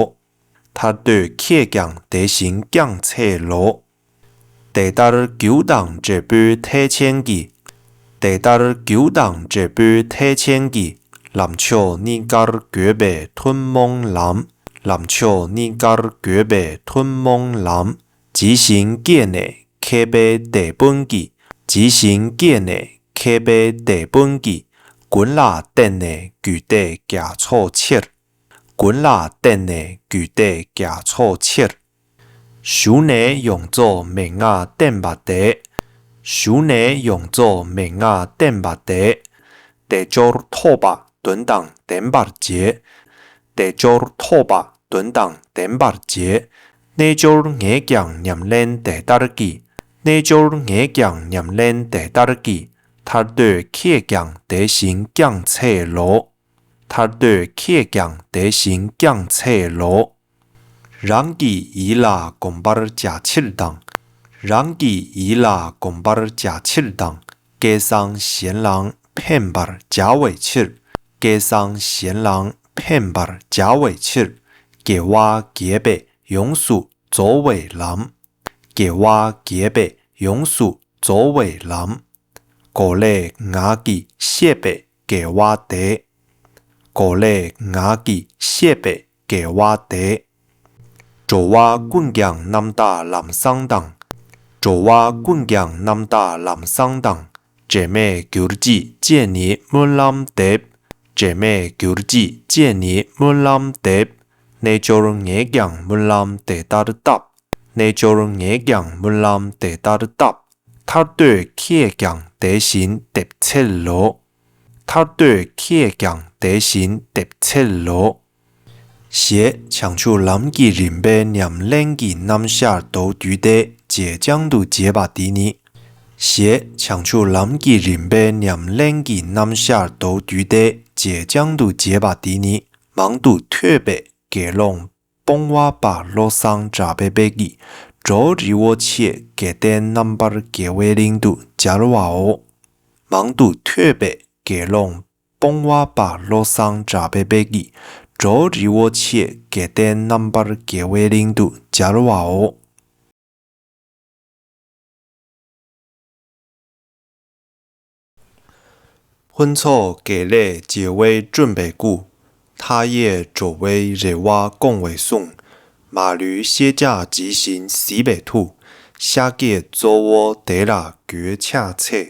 ཐར་འདོད་ཁྱེད་ཀྱང་དེ་བཞིན་བསྐྱངས་འཚལ་ལོ། དེ་ལྟར་རྒྱུ་དང་འབྲས་བུའི་ཐེག་ཆེན་གྱི། དེ་ལྟར་རྒྱུ་དང་འབྲས་བུའི་ཐེག་ཆེན་གྱི། ལམ་མཆོག་གཉིས་ཀར་དགོས་པའི་ཐུན་མོང་ལམ། ལམ་མཆོག་གཉིས་ཀར་དགོས་པའི་ཐུན་མོང་ལམ། ཇི་བཞིན་སྐྱེས་ནས་མཁས་པའི་དེད་དཔོན་གྱིས། ཇི་བཞིན་སྐྱེས་ནས་མཁས་ མཁས་པའི་དེད་དཔོན་གྱིས། ཀུན་ལ་བརྟེན་ནས་རྒྱུད་སྡེ་རྒྱ་མཚོ་ཆེར། ཀུན་ལ་བརྟེན་ནས་རྒྱུད་སྡེ་རྒྱ་མཚོ་ཆེར། ཞུགས་ནས་ཡོངས་རྫོགས་མན་ངག་བསྟན་པ་དེས། ཞུགས་ནས་ཡོངས་རྫོགས་མན་ངག་བསྟན་པ་དེས། དལ་འབྱོར་ཐོབ་པ་དོན་དང་ལྡན་པར་བྱས། དལ་འབྱོར་ཐོབ་པ་དོན་དང་ལྡན་པར་བྱས། རྣལ་འབྱོར་ངས་ཀྱང་ཉམས་ལེན་དེ་ལྟར་བགྱི། རྣལ་འབྱོར་ངས་ཀྱང་ཉམས་ལེན་དེ་ལྟར་བགྱི། ཐར་འདོད་ཁྱེད་ཀྱང་དེ་བཞིན་བསྐྱངས་འཚལ་ལོ། ཐར་འདོད་ཁྱེད་ཀྱང་དེ་བཞིན་བསྐྱངས་འཚལ་ལོ། རང་གི་ཡིད་ལ་གོམས་པར་བྱ་ཕྱིར་དང་། རང་གི་ཡིད་ལ་གོམས་པར་བྱ་ཕྱིར་དང་། སྐལ་བཟང་གཞན་ལའང་ཕན་པར་བྱ་བའི་ཕྱིར། སྐལ་བཟང་གཞན་ལའང་ཕན་པར་བྱ་བའི་ཕྱིར། དགེ་བ་རྒྱས་པས་ཡོངས་སུ་རྫོགས་པའི་ལམ། དགེ་བ་རྒྱས་པས་ཡོངས་སུ་རྫོགས་པའི་ལམ། གོ་ལའི་ངག་གིས་བཤད་པའི་དགེ་བ་དེས། གོ་ལའི་ངག་གིས་བཤད་པའི་དགེ་བ་དེས། འགྲོ་བ་ཀུན་ཀྱང་རྣམ་དག་ལམ་བཟང་དང་། འགྲོ་བ་ཀུན་ཀྱང་རྣམ་དག་ལམ་བཟང་དང་། འབྲལ་མེད་གྱུར་ཅིག་ཅེས་ནི་སྨོན་ལམ་འདེབས། འབྲལ་མེད་གྱུར་ཅིག་ཅེས་ནི་སྨོན་ལམ་འདེབས། རྣལ་འབྱོར་ངས་ཀྱང་སྨོན་ལམ་དེ་ལྟར་བཏབ། རྣལ་འབྱོར་ངས་ཀྱང་སྨོན་ལམ་དེ་ལྟར་བཏབ། ཐར་འདོད་ཁྱེད་ཀྱང་དེ་བཞིན་འདེབས་འཚལ་ལོ། ཐར་འདོད་ཁྱེད་ཀྱང་དེ་བཞིན་འདེབས་འཚལ་ལོ། ཞེས་བྱང་ཆུབ་ལམ་གྱི་རིམ་པའི་ཉམས་ལེན་གྱི་རྣམ་གཞག་མདོ་རྒྱུད་སྡེ་བརྗེད་བྱང་དུ་བྱས་པ་འདི་ནི། ཞེས་བྱང་ཆུབ་ལམ་གྱི་རིམ་པའི་ཉམས་ལེན་གྱི་རྣམ་གཞག་མདོ་རྒྱུད་སྡེ་བརྗེད་བྱང་དུ་བྱས་པ་འདི་ནི་མང་དུ་ཐོས་པས་དགེ་སློང་སྤོང་བ་པ་བློ་བཟང་གྲགས་པའི་དཔལ་གྱིས་འགྲོ་རི་བོ་ཆེ་དགེ་ལྡན་རྣམ་པར་རྒྱལ་བའི་གླིང་དུ་སྦྱར་བའོ། མང་དུ་ཐོས་པས་དགེ་སློང་སྤོང་བ་པ་བློ་བཟང་གྲགས་པའི་དཔལ་གྱིས་འགྲོ་རི་བོ་ཆེ་དགེ་ལྡན་རྣམ་པར་རྒྱལ་བའི་གླིང་དུ་སྦྱར་བའོ། ཕུན་ཚོགས་དགེ་ལེགས་བྱེ་བས་བསྐྲུན་པའི་སྐུ། མཐའ་ཡས་འགྲོ་བའི་རེ་བ་སྐོང་བའི་གསུང་། མ་ལུས་ཤེས་བྱ་ཇི་བཞིན་གཟིགས་པའི་ཐུགས། ཤཱཀྱའི་གཙོ་བོ་དེ་ལ་མགོས་ཕྱག་འཚལ།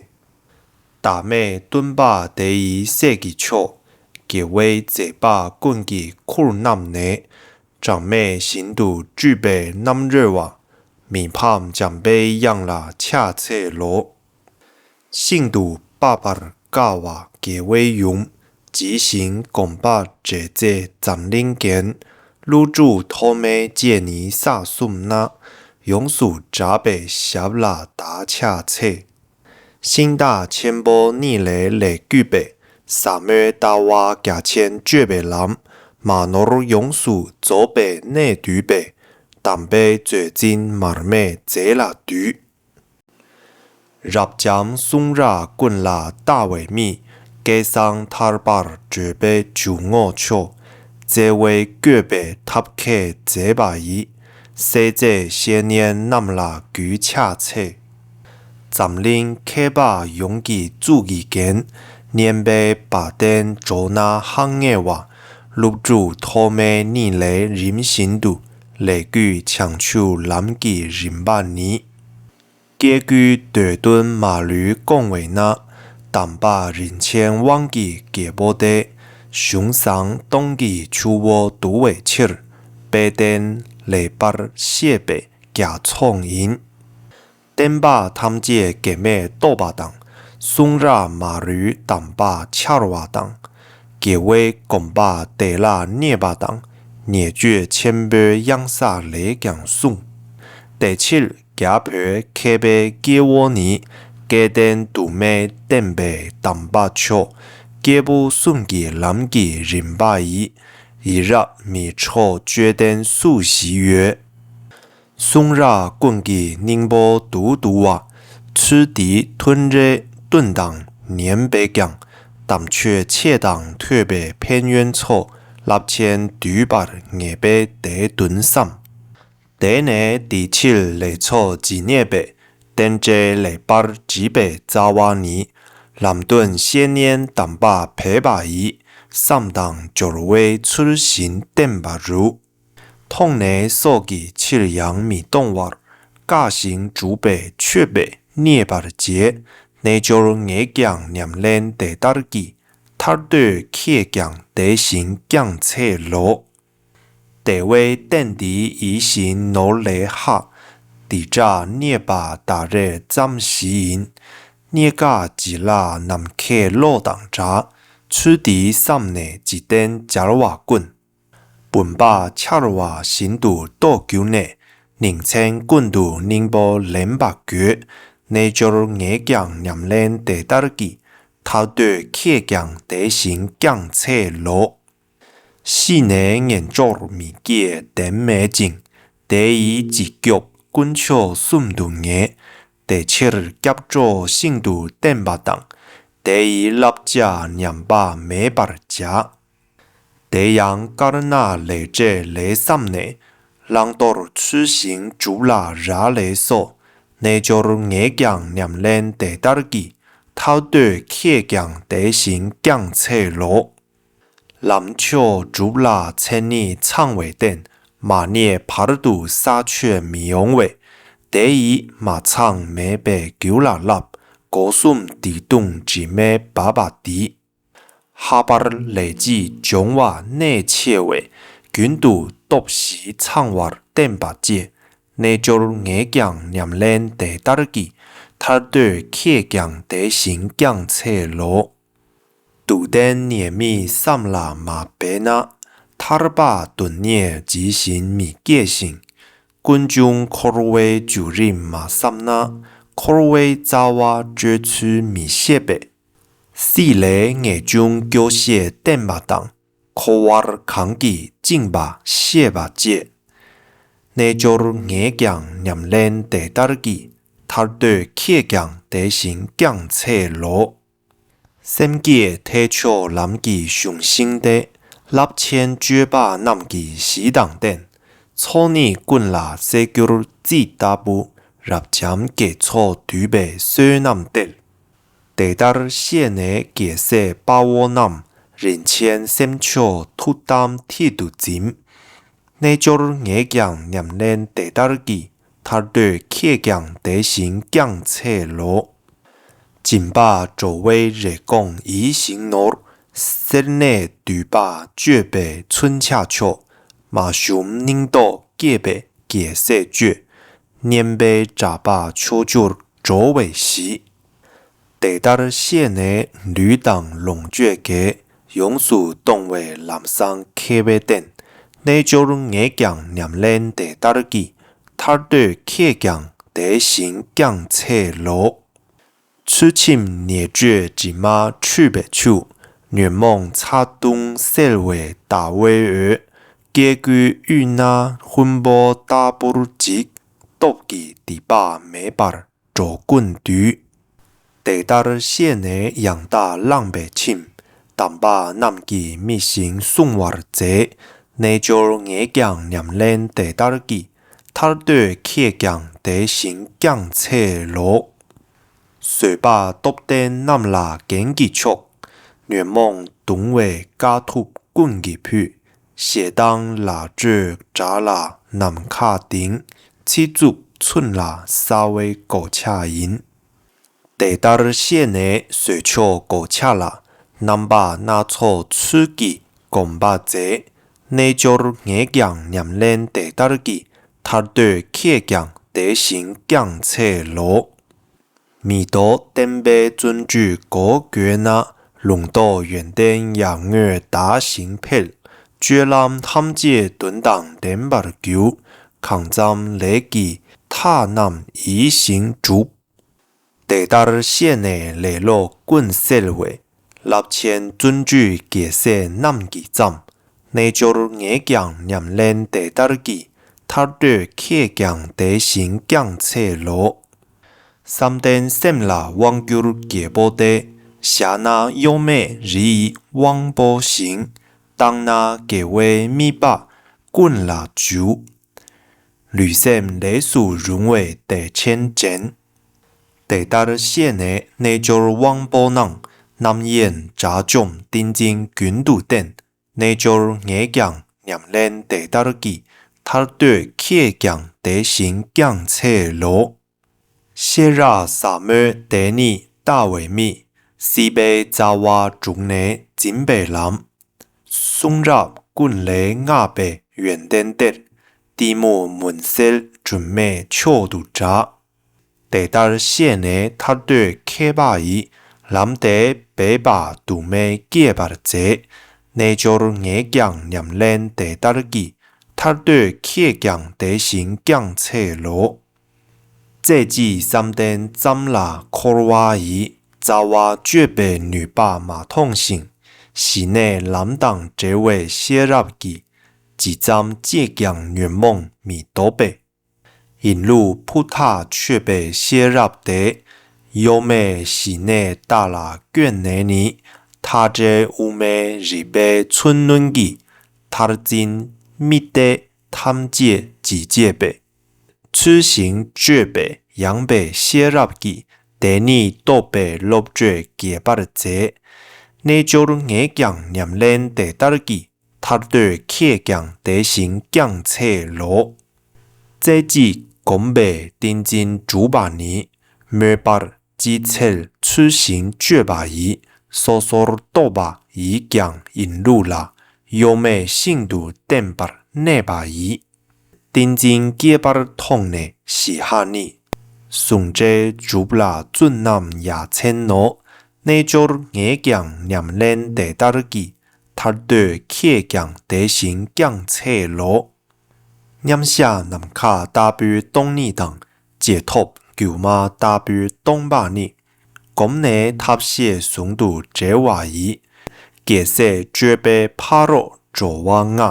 བདག་མེད་སྟོན་པ་དེ་ཡི་སྲས་ཀྱི་མཆོག། དགེ་བའི་མཛད་པ་ཀུན་གྱི་ཁུར་བསྣམས་ནས། གྲངས་མེད་བཞིན་དུ་སྤྲུལ་པའི་རྣམ་རོལ་པ། མི་ཕམ་འཇམ་པའི་དབྱངས་ལ་ཕྱག་འཚལ་ལོ། ཤིན་ཏུ་དཔག་པར་དཀའ་བ་དགེ་བའི་ཡུམ། ཇི་བཞིན་དགོངས་པ་འགྲེལ་མཛད་འཛམ་གླིང་རྒྱན། ཀླུ་སྒྲུབ་ཐོགས་མེད་ཅེས་ནི་ས་གསུམ་ན། ཡོངས་སུ་གྲགས་པའི་ཞབས་ལ་བདག་ཕྱག་འཚལ། ཤིང་རྟ་ཆེན་པོ་གཉིས་ལས་ལེགས་བརྒྱུད་པའི། ཟབ་མོའི་ལྟ་བ་རྒྱ་ཆེན་སྤྱོད་པའི་ལམ། མ་ནོར་ཡོངས་སུ་རྫོགས་པའི་གནད་བསྡུས་པའི། དམ་པའི་མཛོད་འཛིན་མར་མེ་མཛད་ལ་འདུད། རབ་འབྱམས་གསུང་རབ་ཀུན་ལ་ལྟ་བའི་མིག། སྐལ་བཟང་ཐར་པར་བགྲོད་པའི་འཇུག་ངོགས་མཆོག། བརྩེ་བས་བཀོད་པའི་ཐབས་མཁས་མཛད་པ་ཡི། སྲས་མཛད་བཤེས་གཉེན་རྣམས་ལ་གུས་ཕྱག་འཚལ། འཛམ་གླིང་མཁས་པ་ཡོངས་ཀྱི་གཙུག་གི་རྒྱན། སྙན་པའི་བ་དན་སྒྲོགས་ན་ཧང་ངེ་བ། ཀླུ་སྒྲུབ་ཐོགས་མེད་གཉིས་ལས་རིམ་བཞིན་དུ། ལེགས་བརྒྱུད་བྱང་ཆུབ་ལམ་གྱི་རིམ་པ་ནི། སྐྱེ་དགུའི་འདོད་དོན་མ་ལུས་སྐོང་བས་ན། དམ་པ་རིན་ཆེན་དབང་གི་རྒྱལ་པོ་སྟེ། གཞུང་བཟང་སྟོང་གི་ཆུ་བོ་བསྡུ་བའི་ཕྱིར། དཔལ་ལྡན་ལེགས་པར་བཤད་པའི་རྒྱ་མཚོ་ཡིན། བསྟན་པ་ཐམས་ཅད་གེགས་མེད་རྟོགས་པ་དང་། གསུང་རབ་མ་རུལ་དམ་པ་འཆར་བ་དང་། དགེ་བའི་གོམ་པ་བདེ་བླག་རྙེད་པ་དང་། ཉེས་སྤྱོད་ཆེན་པོའི་གཡང་ས་ལས་ཀྱང་བསྲུང་། དེ་ཕྱིར་རྒྱ་བོད་མཁས་པའི་སྐྱེ་བོ་ནི། སྐལ་ལྡན་དུ་མས་བསྟན་པའི་དམ་པ་མཆོག། སྐྱེས་བུ་གསུམ་གྱི་ལམ་གྱི་རིམ་པ་ཡི། ཡིད་རབ་མི་འཕྲོག་དཔྱོད་ལྡན་སུ་ཞིག་ཡོད། གསུང་རབ་ཀུན་གྱི་སྙིང་པོ་མདོར་བསྡུ་བ། ཚུལ་འདིའི་མཐུན་རེ་ཀུན་དང་ཉན་པས་ཀྱང་། དམ་ཆོས་ཆེ་དང་ཐོས་པའི་ཕན་ཡོན་ཚོགས། རླབས་ཆེན་བསྡུས་པར་ངེས་པས་དེ་མདུན་བསམ། དེ་ནས་འདི་ཕྱིར་ལེགས་ཚོགས་ཇི་སྙེད་པའི། རྟེན་འབྲེལ་ལེགས་པར་འགྲིག་པའི་རྩ་བ་ནི། ལམ་སྟོན་བཤེས་གཉེན་དམ་པ་འབད་པ་ཡི། བསམ་དང་སྦྱོར་བའི་ཚུལ་བཞིན་བསྟེན་པ་རུ། མཐོང་ནས་སྲོག་གི་ཕྱིར་ཡང་མི་གཏོང་བར། བཀའ་བཞིན་སྒྲུབ་པས་མཆོད་པས་མཉེས་པར་བྱེད། རྣལ་འབྱོར་ངས་ཀྱང་ཉམས་ལེན་དེ་ལྟར་བགྱི། ཐར་འདོད་ཁྱེད་ཀྱང་དེ་བཞིན་བསྐྱངས་འཚལ་ལོ། དེ་བས་རྟེན་འདི་ཡིད་བཞིན་ནོར་ལས་ལྷག། འདི་སྐྲག་རྙེད་པ་ད་རེས་ཙམ་ཞིག་ཡིན། རྙེད་དཀའ་བྱིན་རླབས་ནམ་མཁའི་གློག་དང་འདྲ། ཚུལ་འདི་བསམས་ནས་འཇིག་རྟེན་སྦྱར་བ་ཀུན། བུམ་པ་འཆར་བ་བཞིན་དུ་རྟོགས་གྱུར་ནས། ཉིན་མཚན་ཀུན་ཏུ་སྙིང་པོ་ལེན་པར་དགོས། རྣལ་འབྱོར་ངས་ཀྱང་ཉམས་ལེན་དེ་ལྟར་བགྱི། ཐར་འདོད་ཁྱེད་ཀྱང་དེ་བཞིན་བསྐྱངས་འཚལ་ལོ། ཤི་ནས་ངན་སྐྱོར་མི་སྐྱེ་བདེན་མེད་ཅིང་། དེ་ཡི་འཇིགས་སྐྱོབ་དཀོན་མཆོག་གསུམ་དུ་ངེས། དེ་ཕྱིར་སྐྱབས་འགྲོ་ཤིན་ཏུ་བརྟན་པ་དང་། དེ་ཡི་བསླབ་བྱ་ཉམས་པ་མེད་པར་བྱ། དེ་ཡང་དཀར་ནག་ལས་འབྲས་ལས་བསམས་ནས། བླང་དོར་ཚུལ་བཞིན་སྒྲུབ་ལ་རག་ལས་སོ། རྣལ་འབྱོར་ངས་ཀྱང་ཉམས་ལེན་དེ་ལྟར་བགྱི། ཐར་འདོད་ཁྱེད་ཀྱང་དེ་བཞིན་བསྐྱངས་འཚལ་ལོ། ལམ་མཆོག་སྒྲུབ་ལ་མཚན་ཉིད་ཚང་བའི་རྟེན། མ་རྙེད་བར་དུ་ས་ཆོད་མི་འོང་བས། དེ་ཡིས་མ་ཚང་མེད་པའི་རྒྱུ་ལ་བསླབ། སྒོ་གསུམ་སྡིག་ལྟུང་དྲི་མས་སྦགས་པ་འདི། ལྷག་པར་ལས་ཅི་འབྱུང་བ་གནད་ཆེ་བས། རྒྱུན་དུ་སྟོབས་བཞི་ཚང་བར་བསྟེན་པ་གཅེས། རྣལ་འབྱོར་ངས་ཀྱང་ཉམས་ལེན་དེ་ལྟར་བགྱི། ཐར་འདོད་ཁྱེད་ཀྱང་དེ་བཞིན་བསྐྱངས་འཚལ་ལོ། སྡུག་བདེན་ཉེས་དམིགས་བསམ་ལ་མ་འབད་ན། ཐར་པ་དོན་གཉེར་ཇི་བཞིན་མི་སྐྱེ་ཞིང་། ཀུན་འབྱུང་འཁོར་བའི་འགྱུར་རིམ་མ་བསམ་ན། འཁོར་བའི་རྩ་བ་གཅོད་ཚུལ་མི་ཤེས་པས། སྲིད་ལས་ངེས་འབྱུང་སྐྱོ་ཤས་བསྟེན་པ་དང་། འཁོར་བར་གང་གིས་བཅིངས་པ་ཤེས་པ་བཅས། རྣལ་འབྱོར་ངས་ཀྱང་ཉམས་ལེན་དེ་ལྟར་བགྱི། ཐར་འདོད་ཁྱེད་ཀྱང་དེ་བཞིན་བསྐྱངས་འཚལ་ལོ། སེམས་བསྐྱེད་ཐེག་མཆོག་ལམ་གྱི་གཞུང་ཤིང་སྟེ། རླབས་ཆེན་སྤྱོད་པ་རྣམས་ཀྱི་གཞི་དང་རྟེན། ཚོགས་གཉིས་ཀུན་ལ་གསལ་གྱུར་རྩི་ལྟ་བུ། རབ་འབྱམས་དགེ་ཚོགས་འདུས་པའི་བསོད་ནམས་སྟེར། དེ་ལྟར་བཤད་ནས་རྒྱལ་སྲས་དཔའ་བོ་རྣམས། རིན་ཆེན་སེམས་མཆོག་ཐུགས་དམ་མཐིལ་དུ་འཛིན། རྣལ་འབྱོར་ངས་ཀྱང་ཉམས་ལེན་དེ་ལྟར་བགྱི། ཐར་འདོད་ཁྱེད་ཀྱང་དེ་བཞིན་བསྐྱངས་འཚལ་ལོ། སྦྱིན་པ་འགྲོ་བའི་རེ་སྐོང་ཡིད་བཞིན་ནོར། སེར་སྣས་འདུས་པ་གཅོད་པའི་མཚོན་ཆ་མཆོག། མ་ཞུམ་སྙིང་སྟོབས་བསྐྱེད་པའི་རྒྱལ་སྲས་སྤྱོད། སྙན་པའི་གྲགས་པ་ཕྱོགས་བཅུར་སྒྲོག་པའི་གཞི། དེ་ལྟར་བཤད་ནས་ལུས་དང་ལོངས་སྤྱོད་དགེ། ཡོངས་སུ་གཏོང་བའི་ལམ་བཟང་མཁས་པའི་རྟེན། རྣལ་འབྱོར་ངས་ཀྱང་ཉམས་ལེན་དེ་ལྟར་བགྱི། ཐར་འདོད་ཁྱེད་ཀྱང་དེ་བཞིན་བསྐྱངས་འཚལ་ལོ། ཚུལ་ཁྲིམས་ཉེས་སྤྱོད་དྲི་མ་འཁྲུད་པའི་ཆུ། ཉོན་མོངས་ཚ་གདུང་སེལ་བའི་ཟླ་བའི་འོད། སྐྱེ་དགུའི་དབུས་ན་ཧུན་པོ་ལྟ་བུར་འཇིག། སྟོབས་ཀྱིས་སྡིག་པ་མེད་པར་འགྲོ་ཀུན་འདུལ། དེ་ལྟར་བཤད་ནས་ཡང་དག་བླངས་པའི་ཁྲིམས། དམ་པ་རྣམས་ཀྱིས་དམིགས་ཤིང་བསྲུང་བར་མཛད། རྣལ་འབྱོར་ངས་ཀྱང་ཉམས་ལེན་དེ་ལྟར་བགྱི། ཐར་འདོད་ཁྱེད་ཀྱང་དེ་བཞིན་བསྐྱངས་འཚལ་ལོ། བཟོད་པ་སྟོབས་ལྡན་རྣམས་ལ་རྒྱན་གྱི་མཆོག། ཉོན་མོངས་གདུང་བའི་དཀའ་ཐུབ་ཀུན་གྱིས་ཕུད། ཞེ་སྡང་ལ་སྤྲོད་དགྲ་ལ་ནམ་མཁའ་ལྡིང་། ཚིག་རྩུབ་མཚུན་ལ་གསལ་བའི་གོ་ཆ་ཡིན། དེ་ལྟར་བཤད་ནས་བཟོད་མཆོག་གོ་ཆ་ལ། རྣམ་པ་སྣ་ཚོགས་ཚུལ་གྱིས་སྒོམ་པ་མཛད། རྣལ་འབྱོར་ངས་ཀྱང་ཉམས་ལེན་དེ་ལྟར་བགྱི། ཐར་འདོད་ཁྱེད་ཀྱང་དེ་བཞིན་བསྐྱངས་འཚལ་ལོ། མི་ལྡོག་བསྟན་པའི་བརྩོན་འགྲུས་གོ་བགོས་ན། ལུང་རྟོགས་ཡོན་ཏན་ཡར་ངོའི་ཟླ་བཞིན་འཕེལ། སྤྱོད་ལམ་ཐམས་ཅད་དོན་དང་ལྡན་པར་འགྱུར། གང་བརྩམས་ལས་ཀྱི་མཐའ་རྣམས་ཡིད་བཞིན་འགྲུབ། དེ་ལྟར་བཤད་ནས་ལེ་ལོ་ཀུན་སེལ་བའི། རླབས་ཆེན་བརྩོན་འགྲུས་རྒྱལ་སྲས་རྣམས་ཀྱིས་བརྩམས། རྣལ་འབྱོར་ངས་ཀྱང་ཉམས་ལེན་དེ་ལྟར་བགྱི། ཐར་འདོད་ཁྱེད་ཀྱང་དེ་བཞིན་བསྐྱངས་འཚལ་ལོ། བསམ་གཏན་སེམས་ལ་དབང་བསྒྱུར་རྒྱལ་པོ་སྟེ། བཞག་ན་གཡོ་མེད་རི་ཡི་དབང་པོ་བཞིན། བཏང་ན་དགེ་བའི་མི་འབག་ཀུན་ལ་འཇུག། ལུས་སེམས་ལས་སུ་རུང་བའི་བདེ་ཆེན་ཅན། དེ་ལྟར་བཤད་ནས་རྣལ་འབྱོར་དབང་པོ་རྣམས། རྣམ་གཡེང་དགྲ་བཅོམ་ཏིང་འཛིན་རྒྱུན་དུ་བསྟེན། རྣལ་འབྱོར་ངས་ཀྱང་ཉམས་ལེན་དེ་ལྟར་བགྱི། ཐར་འདོད་ཁྱེད་ཀྱང་དེ་བཞིན་བསྐྱངས་འཚལ་ལོ། ཤེས་རབ་ཟབ་མོའི་བདེན་གཉིས་ ལྟ་བའི་མིག་སྲིད་པའི་རྩ་བ་དྲུག་ནས་འཛིན་པའི་ལམ། གསུང་རབ་ཀུན་ལས་བསྔགས་པའི་ཡོན་ཏན་གཏེར། གཏི་མུག་མུན་སེལ་སྒྲོན་མེ་མཆོག་ཏུ་གྲགས། དེ་ལྟར་ཤེས་ནས་ཐར་འདོད་མཁས་པ་ཡིས། ལམ་དེ་སྦས་པ་དུ་མས་བསྐྱེད་པར་མཛད། རྣལ་འབྱོར་ངས་ཀྱང་ཉམས་ལེན་དེ་ལྟར་བགྱི། ཐར་འདོད་ཁྱེད་ཀྱང་དེ་བཞིན་བསྐྱངས་འཚལ་ལོ། རྩེ་གཅིག་བསམ་གཏན་ཙམ་ལ་འཁོར་བ་ཡི། རྩ་བ་གཅོད་པའི་ནུས་པ་མ་མཐོང་ཞིང་། ཞི་གནས་ལམ་དང་བྲལ་བའི་ཤེས་རབ་ཀྱིས། ཇི་ཙམ་སྤྱད་ཀྱང་ཉོན་མོངས་མི་ལྡོག་པས། ཡིན་ལུགས་ཕུ་ཐག་ཆོད་པའི་ཤེས་རབ་དེ། གཡོ་མེད་ཞི་གནས་ལྟ་ལ་བཀོད་ནས་ནི། མཐའ་བྲལ་དབུ་མའི་རིག་པའི་མཚོན་རྣོན་གྱིས། མཐར་འཛིན་དམིགས་གཏད་ཐམས་ཅད་ཇི་བྱེད་པས། ཚུལ་བཞིན་དཔྱོད་པའི་ཡངས་པའི་ཤེས་རབ་ཀྱིས། དེ་ཉིད་རྟོགས་པའི་བློ་གྲོས་རྒྱས་པར་མཛད། རྣལ་འབྱོར་ངས་ཀྱང་ཉམས་ལེན་དེ་ལྟར་བགྱི། ཐར་འདོད་ཁྱེད་ཀྱང་དེ་བཞིན་བསྐྱངས་འཚལ་ལོ། རྩེ་གཅིག་བསྒོམས་པས་ཏིང་འཛིན་གྲུབ་པ་ནི། མོས་པར་ཅི་འཚལ་ཚུལ་བཞིན་སྤྱོད་པ་ཡིས། སོ་སོར་རྟོག་པ་ཡིས་ཀྱང་ཡིན་ལུགས་ལ། གཡོ་མེད་ཤིན་ཏུ་བརྟན་པར་གནས་པ་ཡིས། ཏིང་འཛིན་སྐྱེས་པར་མཐོང་ནས་ཞི་ཧ་ནི། ཟུང་འབྲེལ་སྒྲུབ་ལ་བཙུན་རྣམས་ཡ་མཚན་ནོ། རྣལ་འབྱོར་ངས་ཀྱང་ཉམས་ལེན་དེ་ལྟར་བགྱི། ཐར་འདོད་ཁྱེད་ཀྱང་དེ་བཞིན་བསྐྱངས་འཚལ་ལོ། མཉམ་གཞག་ནམ་མཁའ་ལྟ་བུའི་སྟོང་ཉིད་དང་། རྗེས་ཐོབ་སྒྱུ་མ་ལྟ་བུའི་སྟོང་པ་ཉིད། བསྒོམས་ནས་ཐབས་ཤེས་ཟུང་དུ་འབྲེལ་བ་ཡིས། རྒྱལ་སྲས་སྤྱོད་པའི་ཕ་རོལ་འགྲོ་བ་ལྔ།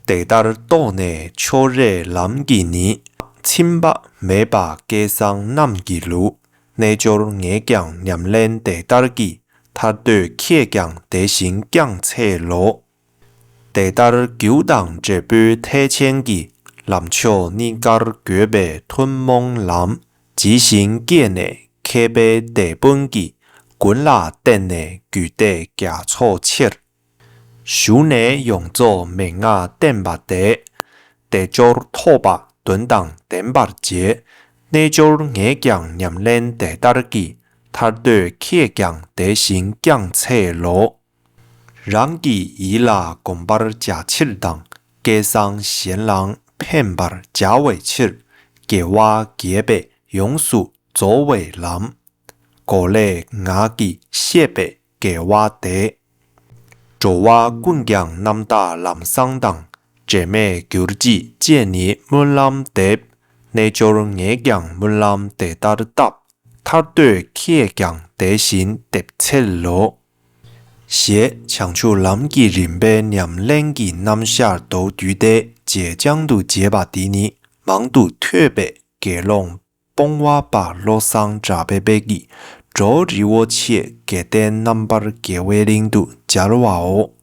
དེ་ལྟར་རྟོགས་ནས་ཕྱོགས་རིས་ལམ་གྱིས་ནི། ཚིམ་པ་མེད་པ་སྐལ་བཟང་རྣམས་ཀྱི་ལུགས། རྣལ་འབྱོར་ངས་ཀྱང་ཉམས་ལེན་དེ་ལྟར་བགྱི། ཐར་འདོད་ཁྱེད་ཀྱང་དེ་བཞིན་བསྐྱངས་འཚལ་ལོ། དེ་ལྟར་རྒྱུ་དང་འབྲས་བུའི་ཐེག་ཆེན་གྱི། ལམ་མཆོག་གཉིས་ཀར་དགོས་པའི་ཐུན་མོང་ལམ། ཇི་བཞིན་བསྐྱེད་ནས་མཁས་པའི་དེད་དཔོན་གྱིས། ཀུན་ལ་བསྟན་ནས་རྒྱུད་སྡེ་རྒྱ་མཚོ་ཆེར། ཞུགས་ནས་ཡོངས་རྫོགས་མན་ངག་བསྟན་པ་དེ། དལ་འབྱོར་ཐོབ་པ་དོན་དང་ལྡན་པར་བྱེད། རྣལ་འབྱོར་ངས་ཀྱང་ཉམས་ལེན་དེ་ལྟར་བགྱི། ཐར་འདོད་ཁྱེད་ཀྱང་དེ་བཞིན་བསྐྱངས་འཚལ་ལོ། རང་གི་ཡིད་ལ་གོམས་པར་བྱ་ཕྱིར་དང་། སྐལ་བཟང་གཞན་ལའང་ཕན་པར་བྱ་བའི་ཕྱིར། དགེ་བ་རྒྱས་པས་ཡོངས་སུ་རྫོགས་པའི་ལམ། གོ་ལའི་ངག་གིས་བཤད་པའི་དགེ་བ་དེ། འགྲོ་བ་ཀུན་ཀྱང་རྣམ་དག་ལམ་བཟང་དང་། འབྲལ་མེད་གྱུར་ཅིག་ཅེས་ནི་སྨོན་ལམ་འདེབས། རྣལ་འབྱོར་ངས་ཀྱང་སྨོན་ལམ་དེ་ལྟར་བཏབ། ཐར་འདོད་ཁྱེད་ཀྱང་དེ་བཞིན་འདེབས་འཚལ་ལོ། ཞེས་བྱང་ཆུབ་ལམ་གྱི་རིམ་པའི་ཉམས་ལེན་གྱི་རྣམ་གཞག་མདོ་རྒྱུད་སྡེ་རྗེས་བྱང་དུ་བྱས་པ་འདི་ནི་མང་དུ་ཐོས་པའི་དགེ་སློང་སྤོང་བ་པ་བློ་བཟང་གྲགས་པའི་དཔལ་གྱིས་འགྲོ་རི་བོ་ཆེ་དགེ་ལྡན་རྣམ་པར་རྒྱལ་བའི་གླིང་དུ་སྦྱར་བའོ།